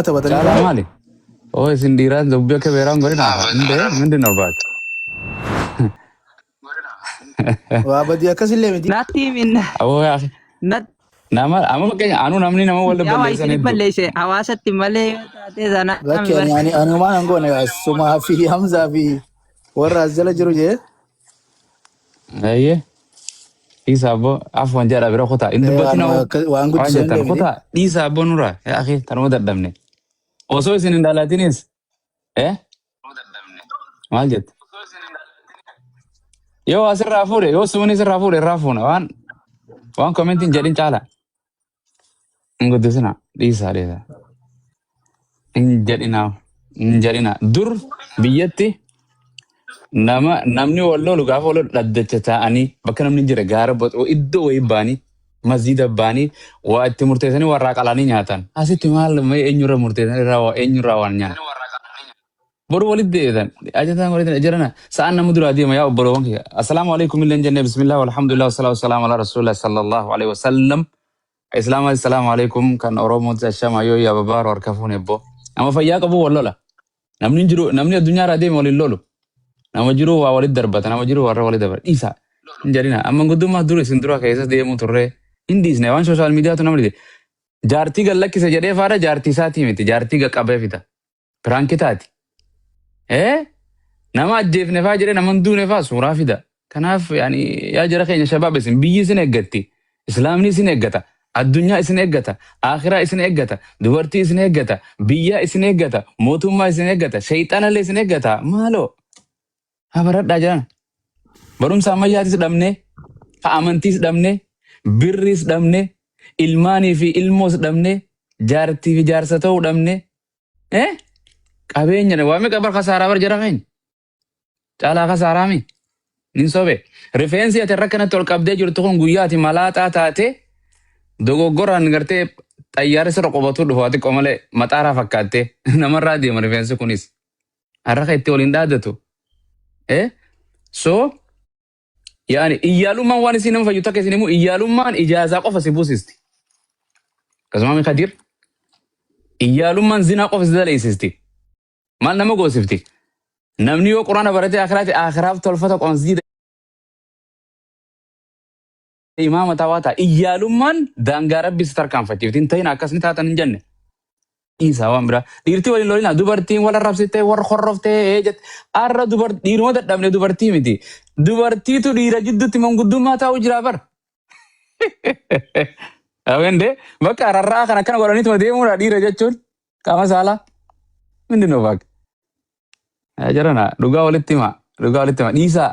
Taphatanii Caalaa maali? Oo isin dhiiraa dubbii akka beeraan godhina. Indee ምንድን ነው እባክህ? Waa badii akkasillee miti. Natti himin. Aboo yaa akhi. Natti Nama amma fakkeenya anuu namni nama wal yaa waa balleessan isin hedduu. Balleesse hawaasatti malee yoo taate sana Lakki ani ani ani waan an goone Sumaa fi Hamzaa fi warra as jala jiru jee. Ayyee. Dhiisa abboo afwan jedha bira kutaa. Hin dubbatin Waan hoo waan waan guddisan jettan illee miti. Kutaa dhiisa abboo nurraa yaa akhi tanuma dadhabne. Osoo isin hin dhalatinis eh maal jette? Yoo asirraa fuudhe yoo sumni asirraa fuudhe irraa fuuna waan waan commentiin jedhin caala. Hin guddisina dhiisa dhiisa. Hin jedhina hin jedhina. Dur biyyatti nama namni wal lolu gaafa wal lolu dhaddacha taa'anii bakka namni hin jire gaara boxoo iddoo wayii ba'anii masjiida ba'anii waa itti murteessanii warraa qalanii nyaatan. Asitti maal mee eenyurra murteessan irraa waa eenyurraa waan nyaatan. Boru walitti deebitan. Ajataan walitti jirana sa'aan nama duraa deema yaa obboloowwan kiyya. Assalaamu alaikum illee jennee bismillah walhamdulillah wasalaatu wasalaamu ala rasuulillah sallallahu alaihi wasallam. Islaama assalaamu alaikum kan Oromooti ashama yoo yaa babaaru harka fuune ebbo. Nama fayyaa qabu wal lola. Namni hin jiru namni addunyaa irraa deeme waliin lolu. Nama jiru waa walitti darbata nama jiru warra walitti darbata. Dhiisa. Hin jedhina. Amma guddummaa dura isin dura keessa deemu turre hin dhiisne waan social mediatu nama dhide. Jaartii gad lakkise jedhee faadha jaartii isaatii miti jaartii qaqqabee fida. Prank taati. Eh? Nama ajjeefne faa jedhee nama hin duune faa suuraa fida. Kanaaf yaani yaa jara keenya shabaab isin biyyi isin eeggatti. Islaamni isin eeggata. Addunyaa isin eeggata. Akhiraa isin eeggata. Dubartii isin eeggata. Biyya isin eeggata. Mootummaa isin eeggata. Shayxaanallee isin eeggata. Maaloo. Haa baradhaa jiran. Barumsa ammayyaatis dhabne. Ha amantiis dhabne. Birriis dhabne. Ilmaanii fi ilmoos dhabne. Jaartii fi jaarsa ta'uu dhabne. Eh? Qabeenya waa meeqa bar kasaaraa bar jara keenya. Caalaa kasaaraa mi? Nin sobe. Rifeensi ati irra kanatti ol qabdee jirtu kun guyyaa ati malaaxaa taate dogoggoraan gartee xayyaara sirra qubatu dhufu ati malee maxaaraa fakkaattee namarraa deema rifeensi kunis. Har'a kan itti waliin dhaadatu. Eh? So yaani iyyaalummaan waan isin nama fayyu takka isin himu iyyaalummaan ijaazaa qofa si buusisti. Akkasuma mi Kadir? Iyyaalummaan zinaa qofa si daleessisti. Maal nama goosifti? Namni yoo quraana baratee akiraati akiraaf tolfata qonsii imaama ta'aa ta'a. Iyyaalummaan daangaa rabbi si tarkaanfachiifti. Hin ta'in akkas ni taatan hin jenne. Dhiisaa waan biraa. Dhiirtii waliin lolina dubartiin wal arrabsitee warra horroftee jette. Arra dubartii dhiiruma dadhabne dubartii miti. Dubartiitu dhiira jidduutti manguddummaa taa'u jira bar. Awende bakka rarraa kan akkana godhaniituma deemuudha dhiira jechuun qaama saalaa. ምንድን ነው እባክህ? Jarana dhugaa walitti hima dhugaa walitti hima dhiisaa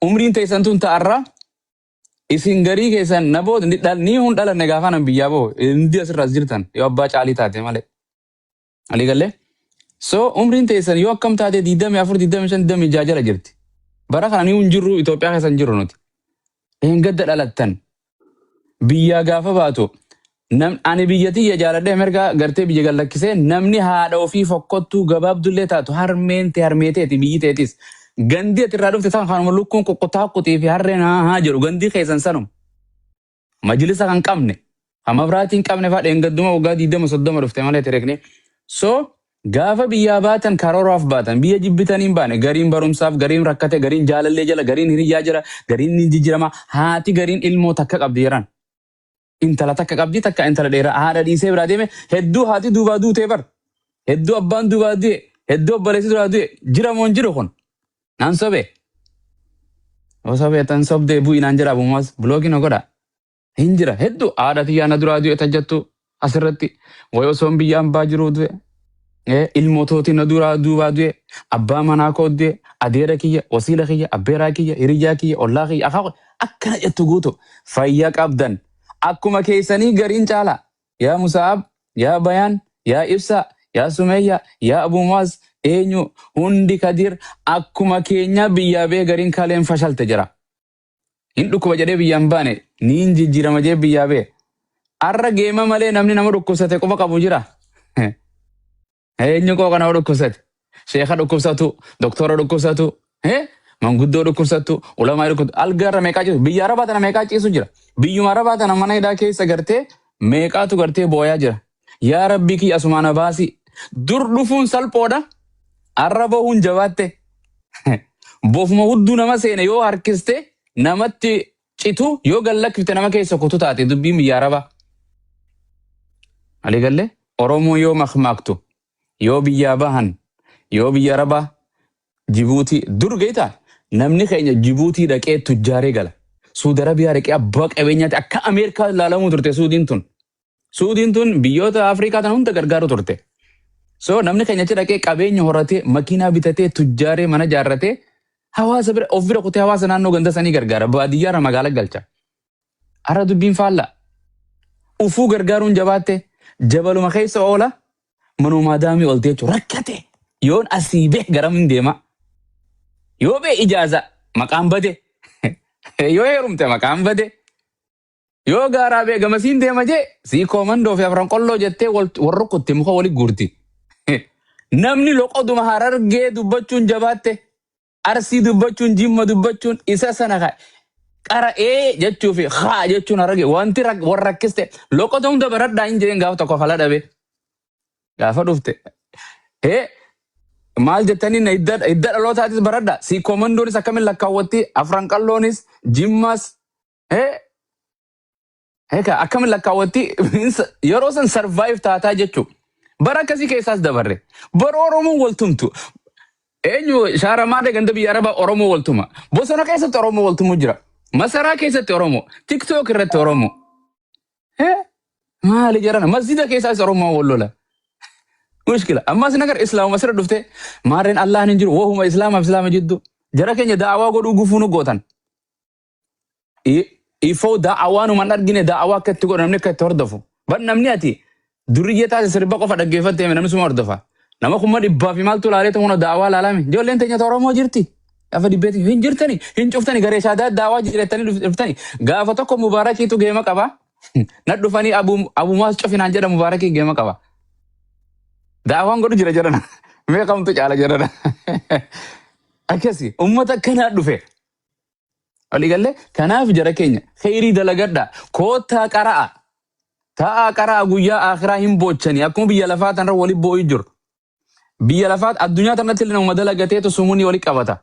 umriin teessan tun ta'arra isin garii keessan na booda ni hun dhalanne gaafa nan biyyaa bahu hindi asirra as jirtan yoo abbaa caalii taate malee. Alii galee? So umriin teessan yoo akkam taate 24 25 26 jala jirti. Bara kana ni hun jirru Itoophiyaa keessa hin jirru nuti. Gadda dhalattan biyyaa gaafa baatu nam ani biyya tiyya jaaladhee Ameerikaa gartee biyya gad lakkisee namni haadha ofii fokkottuu gabaabdullee taatu harmeen tee harmee teeti biyyi teetis. Gandii ati irraa dhufte tan kanuma lukkuun qoqqotaa quxii fi harreen haa haa jedhu gandii keessan sanuma. Majlisa kan qabne kan mabraatii hin qabne fa'aa dheengadduma waggaa 20 30 dhufte malee tirekne. So gaafa biyyaa baatan karooraaf baatan biyya jibbitanii hin baane gariin barumsaaf gariin rakkate gariin jaalallee jala gariin hiriyyaa jala gariin ni jijjiirama haati gariin ilmoo takka qabdi jedhan. Intala takka qabdi takka intala dheeraa haadha dhiisee biraa deeme hedduu haati duubaa duutee bar hedduu abbaan duubaa du'e hedduu obboleessi duraa du'e jira moo hin jiru kun naan sobe yoo sobee tan sobdee bu'i naan jedha abumaas block na godha. Hin jira hedduu haadha tiyyaa na duraa du'e tajjattu asirratti wayi osoon biyya ambaa jiruu du'e ilmootootiin na duraa duubaa du'e abbaa manaa koo du'e adeera kiyya wasiila kiyya abbeeraa kiyya hiriyyaa kiyya ollaa kiyya akaakuu akkana jettu guutu fayya qabdan akkuma keessanii gariin caala yaa Musaab yaa Bayaan yaa Ibsa yaa Sumeeyya yaa Abu Muaz eenyu hundi Kadir akkuma keenyaa biyyaa bee gariin kaleen fashalte jira. Hin dhukkuba jedhee biyyaan baane niin jijjiirama jedhee biyyaa bee. Arra geema malee namni nama dhukkubsate quba qabu jira. Eenyu qooqa nama dhukkubsate? Sheeka dhukkubsatu, doktora dhukkubsatu, manguddoo dhukkubsattu, ulamaa dhukkubsatu. Algaarra meeqaa ciisu? Biyya Arabaa tana meeqaa ciisu jira? Biyyuma Arabaa tana mana hidhaa keessa gartee meeqaatu gartee booyaa jira? Yaa Rabbii kiyya asumaan na baasi. Dur dhufuun salphoodha. Arra bahuun jabaatte. Bofuma hudduu nama seene yoo harkiste namatti citu yoo gallakkifte nama keessa kutu taate dubbiin biyya arabaa. Walii galle Oromoo yoo makmaaktu yoo biyyaa bahan yoo biyya arabaa Jibuutii dur geeta namni keenya Jibuutii dhaqee tujjaaree gala. Suudi Arabiyaa dhaqee abbaa qabeenyaatti akka Ameerikaa ilaalamuu turte Suudiin tun. Suudiin tun biyyoota Afrikaa tan hunda gargaaru turte. So namni keenya achi dhaqee qabeenya horatee makiinaa bitatee tujjaaree mana jaarratee hawaasa bira of bira kutee hawaasa naannoo ganda sanii gargaara. Baadiyyaarra magaalaa galcha. Har'a dubbiin faalla. Ufuu gargaaruun jabaatte jabaluma keessa oola manuma daamii oolte jechuudha. Rakkate yoon asii bee garam hin deema. Yoo bee ijaaza maqaan bade. Yoo heerumte maqaan bade. Yoo gaaraa bee gamasiin deema jee sii koomandoo fi afran qolloo jettee wal rukutti muka wali guurti. Namni loqoduma harargee dubbachuun jabaatte arsii dubbachuun jimma dubbachuun isa sana qara ee jechuu fi haa jechuun harargee wanti warra rakkiste loqoda hunda baradhaa hin jedheen gaafa tokko fala dhabe gaafa dhufte. Ee maal jettanii na hidda dhalootaatis baradha sii koomandoonis akkamiin lakkaawwatti afran qalloonis jimmas ee Egaa akkamiin lakkaawwatti yeroo san survive taataa jechuudha. Bara akkasii keessaas dabarre. Bara Oromoon wal tumtu. Eenyu shaaramaadha ganda biyya Arabaa Oromoo wal tuma. Bosona keessatti Oromoo wal tumu jira. Masaraa keessatti Oromoo. TikTok irratti Oromoo. Maali jedhana masjida keessaas Oromoo wal lola. Mushkila. Ammas nagar Islaamuma sirra dhufte maarreen Allahan hin jiru wahuma Islaamaaf Islaama jiddu. Jara keenya da'awaa godhuu gufuu nu gootan. Ifoo da'awaa numan argine da'awaa akka itti godhu namni akka itti hordofu. Bar namni ati duriyyee taate sirba qofa dhaggeeffatte namni suma hordofa. Nama 100,000 fi maaltu laalee ta'uun da'awaa laalame. Ijoolleen teenya Oromoo jirti. Gaafa dhibbeeti hin jirtani hin cuftani garee shaadaa da'awaa jirettanii dhuftani. Gaafa tokko Mubaarakiitu geema qaba. Na dhufanii abumaas cufinaan jedha Mubaarakii geema qaba. Da'awaan godhu jira jedhana. Mee kamtu caala jedhana. Akkasi ummata akkanaa dhufe. Waliigallee kanaaf jara keenya kheyrii dalagadha koottaa qara'a taa'aa qara'a guyyaa akhiraa hin boochanii akkuma biyya lafaa tanarra wali boo'ii jiru. Biyya lafaa addunyaa tanatti illee namuma dalagateetu sumunii wali qabata.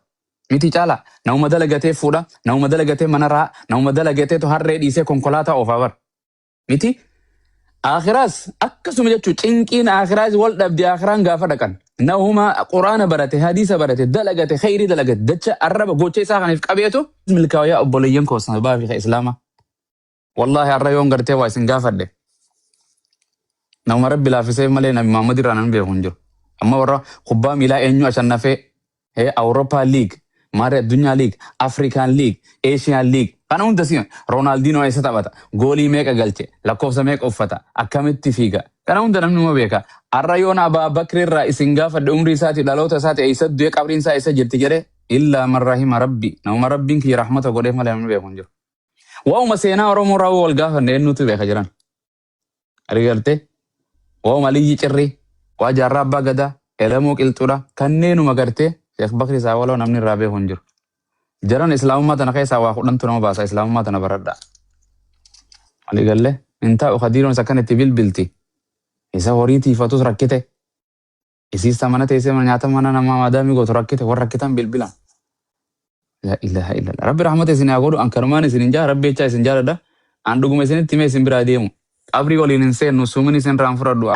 Miti caala namuma dalagatee fuudha namuma dalagatee mana raa namuma dalagateetu harree dhiisee konkolaataa oofaa bara. Miti Akhiraas akkasuma jechuun cinqiin akhiraas wal dhabde akhiraan gaafa dhaqan. Nahuma quraana barate hadiisa barate dalagate kheyrii dalagate dacha arraba gocha isaa kaniif qabeetu milkaa'u yaa obboleeyyan koo sabaa fi islaama. Wallaahi har'a yoon gartee waa isin gaafadhe. Nama rabbi laaffisee malee nabi Muhammad irraa namni beeku hin jiru. Amma warra kubbaa miilaa eenyu ashannafee Awurooppaa League, maarree addunyaa League, Afrikaan League, Eeshiyaan League kana hunda si Roonaaldinoo eessa taphata, goolii meeqa galche, lakkoofsa meeqa uffata, akkamitti fiiga. Kana hunda namni numa beeka. Har'a yoon Abaa Bakri irraa isin gaafadhe umrii isaati dhaloota isaati eessa du'e qabriin isaa eessa jirti jedhe illaa man rahima rabbi namuma rabbiin kiyya rahmata godheef malee namni beeku hin jiru. Waa'uma seenaa Oromoo irraa wal gaafanne eenyutu beeka jiran. Argarte waa'uma Aliyyi Cirrii, waa Jaarraa Abbaa Gadaa, Elemoo Qilxuudha kanneenuma gartee Sheekh Bakri Saawaloo namni irraa beeku hin jiru. Jaran Islaamummaa tana keessaa waa kudhantu nama baasa Islaamummaa tana baradhaa. Walii galle hin taa'u Kadiiroon akkan itti bilbilti. Isa horii tiifatus rakkite. Isiis ta mana teessee nyaata mana namaa maadaamii gootu rakkite warra rakkitan bilbilan. La ilaha illallah. Rabbi rahmata isin haa godhu an kanumaan isin hin jaa rabbi jechaa isin jaaladha. An dhuguma isinitti himee isin biraa deemu. Qabrii waliin hin seennu sumin isin irraan fudhadhu.